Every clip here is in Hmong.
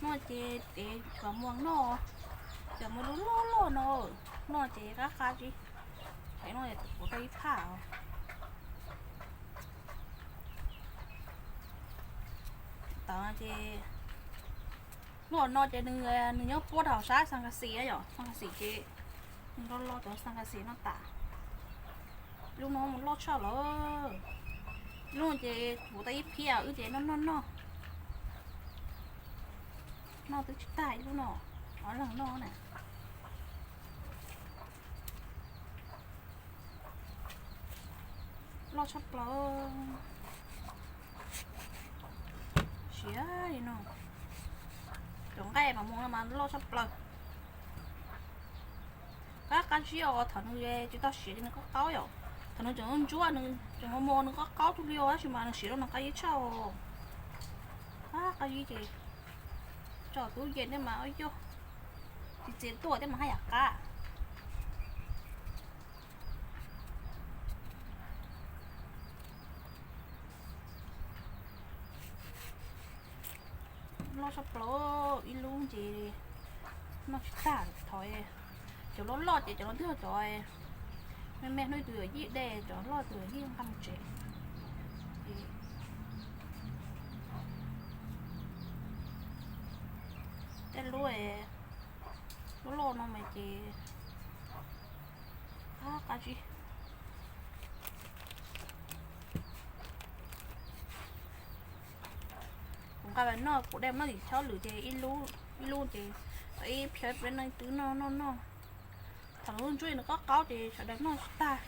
Noj ces tev cov muag noj, cov muag loj loj loj no, noj ces qab qab zib. Thaum no kuv tau ib phaj os. Tau ces hnub no ces nws, nws nyob puab rau hauv sab Xas Kas Xis yom, Xas Kas Xis ces nws loj loj cov Xas Kas Xis no tas. Lub no mus loj tshaj lawm. Lub no ces kuv tau ib phiab wb ces noj noj noj. Noj twb tsis tag ib lub no, ob leeg noj na. Loj tshaj plaws. Siav li no. Cov nqaij mas mus no mas loj tshaj plaws. Qab qab zib os, thaum nws tsis tau siav ces nws qaub qaub yom. Thaum nws tseem ntsuab nws tseem mos mos nws qaub qaub tug li os, tab sis mas nws siav rau nws qab zib tshaj os. Qab qab zib ces tso tub yees thiab mas yog txiv txiv tuaj thiab mas haj yam qab. Loj tshaj plaws ib lub ces noj tsis tag thov. Cov loj loj ces cov no twb yog cov me me hnub ib tug yuav yij dej, cov loj tus yuav yij nqa mus tsev. Tej lub loj loj no mas ces qab qab zib. Kuv nqa los noj, kuv dej noj tim chob lwm ces ib lub ces tau ib phiab peb leeg twb noj noj noj. Thaum lub ntsuab nws qaub qaub ces sawv daws noj tsis tag.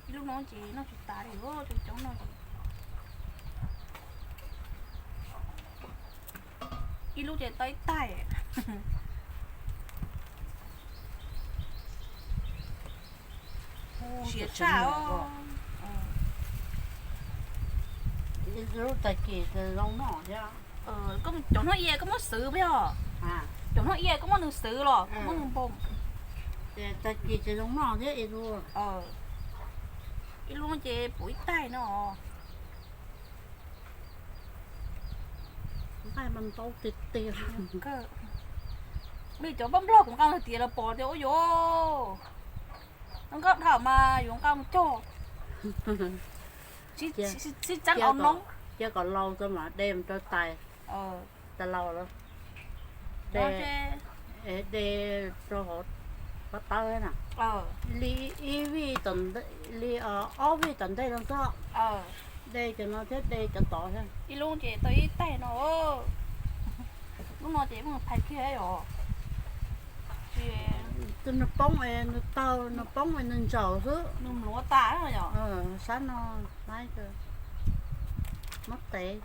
Ib lub no ces noj tsis tas li, coob coob no ces ib lub ces tau ib taig. Siav tshaj os. Ib lub tag kis zoo noj thiab. Cov hnub ia koj muab xwv puas yog? Cov hnub ia koj muab nws xwv los muab nws npog? Tag kis ces zoo noj thiab ib lub. Ib lub ces puv ib taig no. Nqaij mas ntau tiag tiag. Li cov nplooj nplog kuv nqa los tias los pom tias ua yuav, nqa dhau mas yuav nqa mus cog. Txhib txab au noob. Cia kom laus tso mam de mus rau tais, tais laus lawm. De rau hauv pob tawb na. Li ib vij, li ob vij tom ntej no xwb. De cov no thiab de cov tod thiab. Ib lub ces tau ib taig no. Lub no ces muaj phais kiag yom. Nws poob, nws tawg, nws poob nws ntsaum xwb. Nws mluav tas yom. Sab no, muab tev.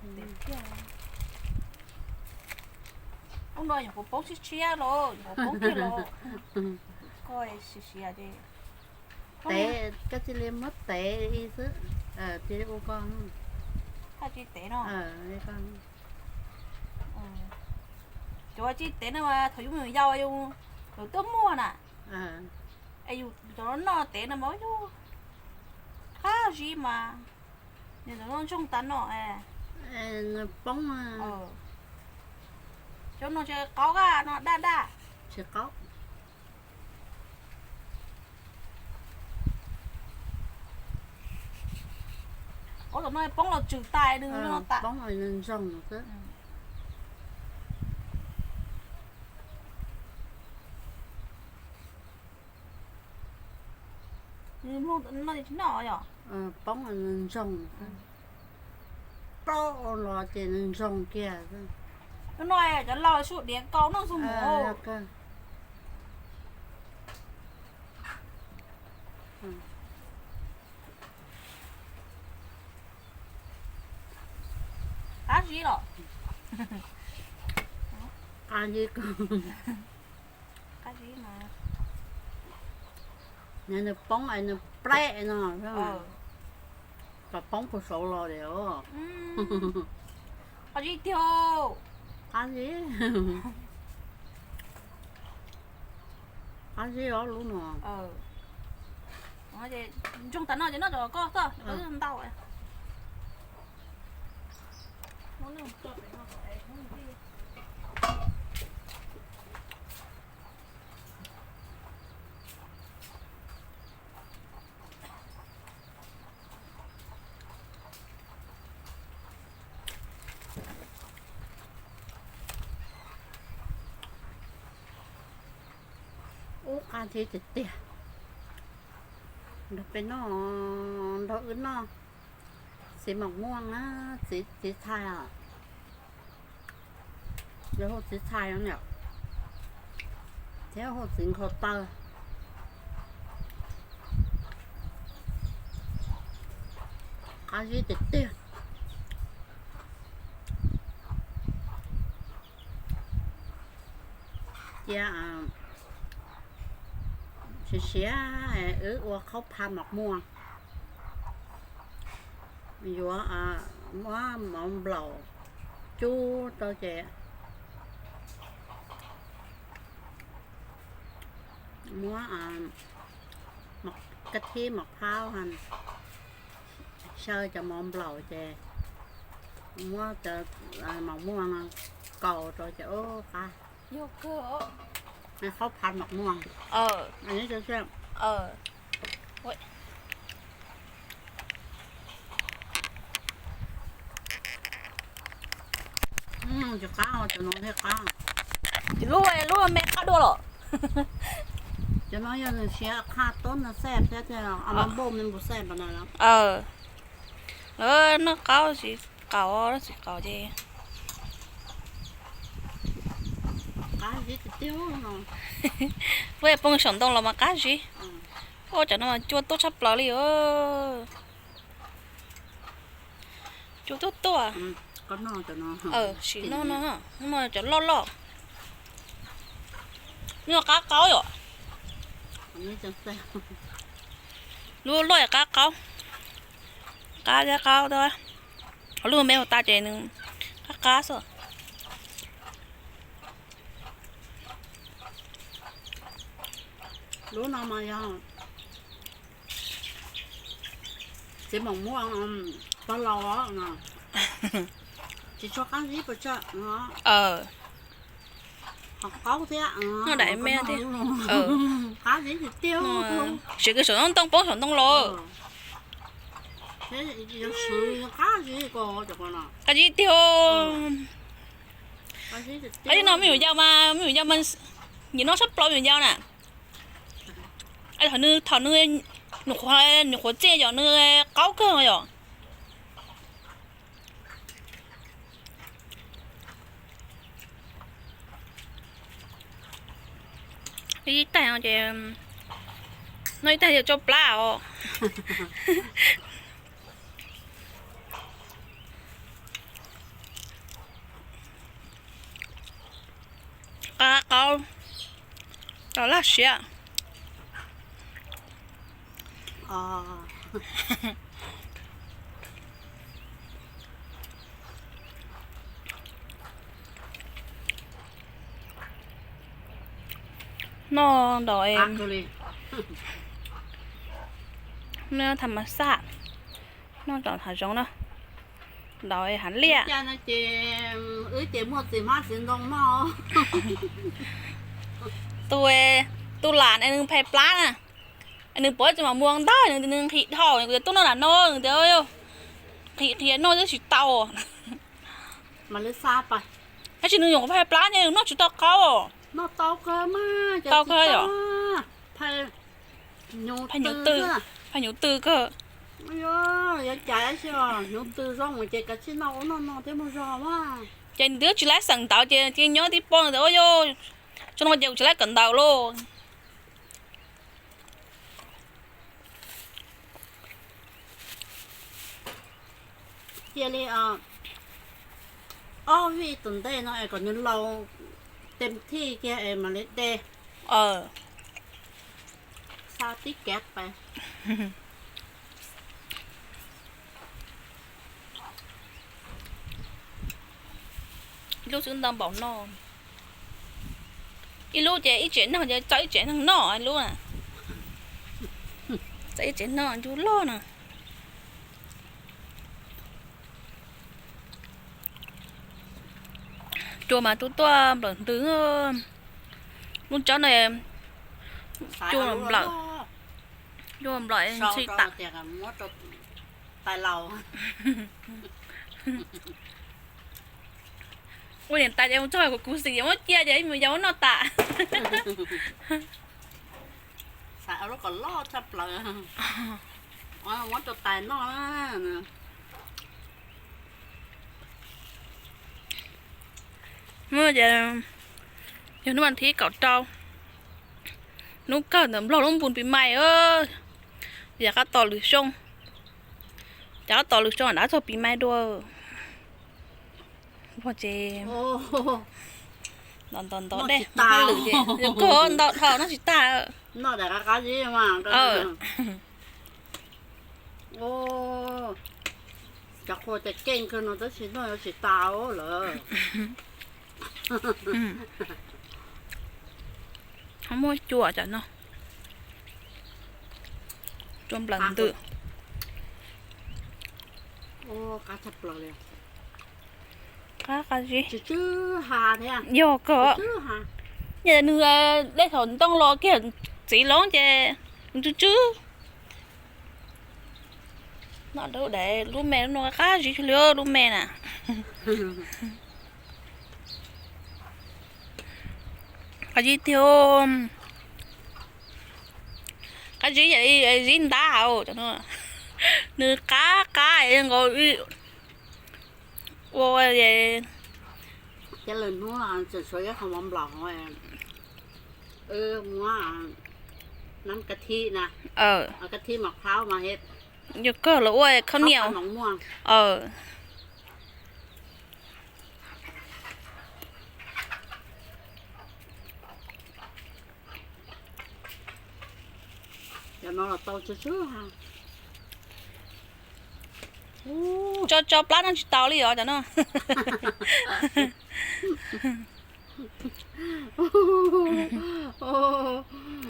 Lub no nyuam qhuav poob tshiab tshiab los, nyuam qhuav poob kiag los. Koj siav siav ces tev, koj cia li muab tev li xwb. Cia li ua koj. Koj tsis tev no. Cov tsis tev no mas thaum yus me nyuam yaus yus, yus tuaj muag na. Es yus cov no noj tev no mas yus qab zib mas, nws ntsoog tas no. Nws poob. Cov no tsis qaub, no daj daj. Tsis qaub. Ua tom no poob los tsw tas nws no tas. Poob nws ntsoog xwb. Nws mloog no tsis noj yom. Poob nws ntsoog xwb. Plaub los ces nws ntsoog kiag xwb. Hnub no cov laus sub diav kaus noj xwb mus. Qab zib los. Qab zib, qab zib mas. Nws poob es nws pleb no, kom poob puag saud los li. Qab zib tiag. Qab zib. Qab zib os lub no. Ntsoog tas no ces noj rau koj xwb, ntau. Ub, qab zib tiag tiag. Nrog peb noj, nrog wb noj. Txiv mos muaj na, txiv txhais os. Lawv hu txiv txhais no, thiab hu txiv nkhaus taw. Qab zib tiag tiag. Cia siav siav, wb ua qhaub pha mos muag. Yuav muab mov nplaum cub rau ces muab kab thib mos phaub xyaw cov mov nplaum ces muab cov mos muag no kaus rau ces ub qab. Qhaub pha mos muag. Tsis qab, cov no thiaj qab. Ces lub, lub me qab dua los. Cov no yog nws siav qhaj tob na xaj thiab, thiab a ma npauj me npus xaj pas na. Lawv noj qaub tsis qaus, tsis qaus ces qab zib tiag tiag no. Peb poob saum ntoo los mas qab zib. Ua cov no mas cua tuaj tshaj plaws li os. Cua tuaj tuaj. Sim no no, no cov loj loj. Nws qab qaub yom. Lub loj qab qaub. Qab thiab qaub, lub me hauv tas ces nws qab qab xwb. Lub no mas yog txiv mos muaj pog laus os. Tsis tshua qab zib pes tsawg. Ho qaub thiab, noj daim me thiab. Qab zib tiag tiag. Siav kiag saum ntoo, poob saum ntoo los. Qab zib, qab zib tiag. Qab zib no me nyuam yaus mas, me nyuam yaus mas nyiam noj tshaj plaws me nyuam yaus na. Thaum nws, thaum nws nyuam qhuav, nyuam qhuav txiaj yom, nws qaub kawg yom. Ib taig no ces, noj ib taig ces tsau plab os. Qab qaub, los laj siab. Noj ntaus, noj tham mas xaj, noj ntaus hav zoov na, ntaus hav liaj. Wb ces muaj txiv hmab txiv ntoo noj. Tus, tus lam es nws phais plab na, nws pom txiv mos muag ntag, nws nqhis dhau, nws tias tuaj noj lam no, nws tias nqhis qhia noj twb tsis tau. Tab sis nws nyuam qhuav phais plab ne, nws noj tsis tau qaub. Tau kawg yom. Phais hnyuv tw, phais hnyuv tw kawg. Yuav cas hnyuv tw zoo ces kav tsij noj ua noj no thiab mus zog mas. Ces nws twb tsis laib xeem ntawv ces nyob tib pob ntawd ua yog tso no ces kuv tsis laib kawm ntawv lauj. Cia li ob vij tus ntej no es kom nws laus tes thij kiag es mam li de. Xa tib kav pais. Ib lub xwb ntau npaum no. Ib lub ces ib tsev neeg ces tau ib tsev neeg noj ib lub na. Ib tsev noj ncub loj no. Cua mas tub tuaj nplawm ntws. Lub tsob no cua nplawm, cua nplawm ntxhi tas. Ua niam tais ces mus txog kuv kuv xim ces muab cia ces mus yau noj tas. Xav lub kom loj tshaj plaws, muab rau tais noj. Hnub no ces yog hnub vas thib kaum rau, hnub kawg ntawm Nplog lub npun pis mais, yam qab tos lwm xyoo, yam qab tos lwm xyoo dab txog pis mais dua. Npog ces nto nto nto dej, npog lwm ces yog kawg nto dhau noj tsis tag. Cov qhua ces keej kawg no tab sis noj yuav tsis tas lawm. Muaj cua cov no, cua nplawm ntws. Qab qab zib, yog kawg. Nws dej thaum ntoo los kiag txiv loob ces tsw tsw. Noj dub daim lub me lub no qab zib li lub me na. Qab zib tiag, qab zib yam li zib ntab hauv. Nws qab qab nkaus ua. Ces lwm hnub tseem tshuav ib qho mov nplaum hauv, muab nab ka thib na, ka thib mas khaub mas, yog kawg los ua khaub niam. Tso tso plab noj tsis tau li os cov no.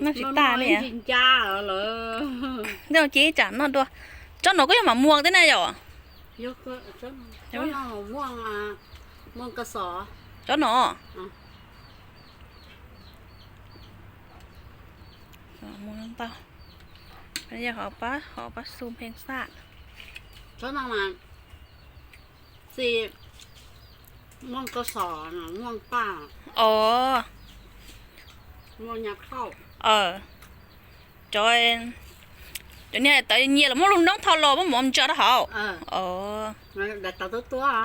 Noj tsis tag li. Noj ces tsam noj dua. Tsob no kuj yog mam muag thiab na yom? Tsob no. Ntau, yog ho pab, ho pab xu pheej xaj. Tsob no mas txi muaj koj xos, muaj paj, o, muaj nyab khauj. Cov, cov niag tawv nyias los muab lub noob tho los muab mov ntsaws rau hauv. Daim tawv tuab tuab,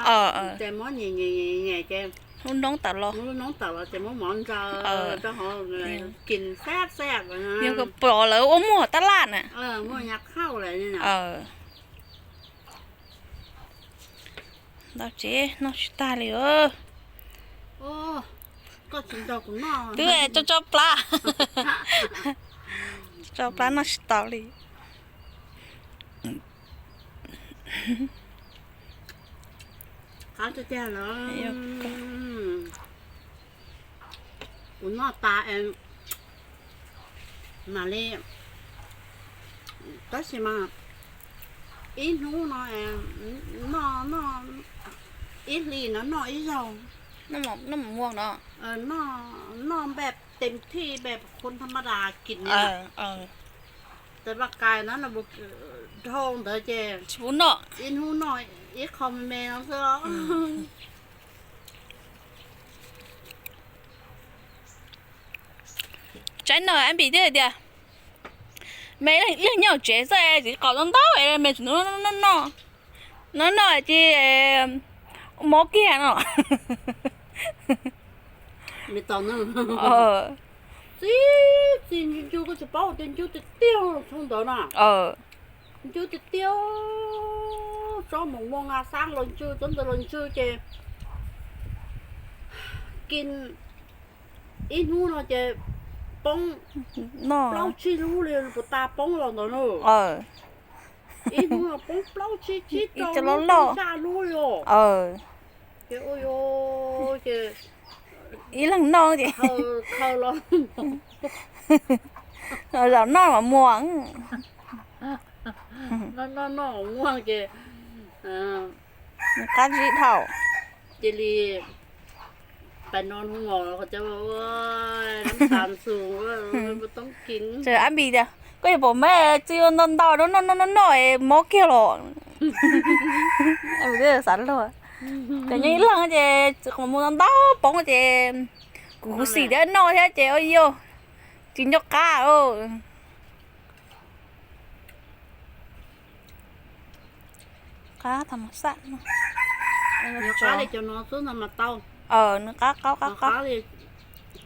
ces muab nyem nyem nyem ces lub noob tawm los, lub noob tawm los ces muab mov ntsaws rau hauv, kis xab xab. Yog pom lawv ua muag tab laj na. Muaj nyab khauj lawm. Ntau tsev noj tsis tag li. Twb tso tso plab, tso plab noj tsis tau li. Qab tiag tiag lawm. Kuv noj tas mam li, tab sis mas ib hnub no noj, ib hlis no noj ib zaug. Noj mas muag no, noj npaj tes thij npaj khun thaj mab das kis, tes vaj kais no dhau ntawd ces tsis pub noj, ib hnub noj ib qho me me no xwb. Tsaib no ab npis thiab tias, me leej nyob tsev xwb es txiv qaum ntau ntau es me tsis noj, noj noj ces mob kiag no. Txi txi ncu ncu koj tsis paub tias ncu tiag tiag tshaj ntawd na. Ncu tiag tiag, tsob mus muag nqa xab los ntsw, tsob ntawd los ntsw ces kis ib hnub no ces poob plaub tsib lub li puas tas poob los ntawd na. Ib hnub no poob plaub tsib, tsib rau lub, zaj lub li os. Ces ua ces ib leeg noj ces khaws los, zaum noj mas muag. Noj noj noj muag ces nws qab zib dhau. Cia li pais no hnub mos qhov cov nab tas xus toob kis. Ces Ab Npis tias, koj yuav pom mas txiv yuav ntau ntau no noj noj noj noj mob kiag los. Ab Npis twb xav luag, ces nyob ib leeg ces txiv qhov muag ntau ntau poob ces kuv huv xim thiab noj thiab ces ua yog tsis nco qab. Qab tham ma xaj no. Qab li cov no xwb no mas tau. Nws qab qaub qab qaub.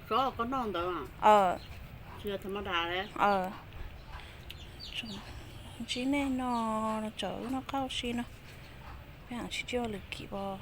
Tsob koj noj ntawd tsis tham ma das. Ntsib nej no, tsam wb noj qab ua si no, peb tsis tsis ua lwm kim pos.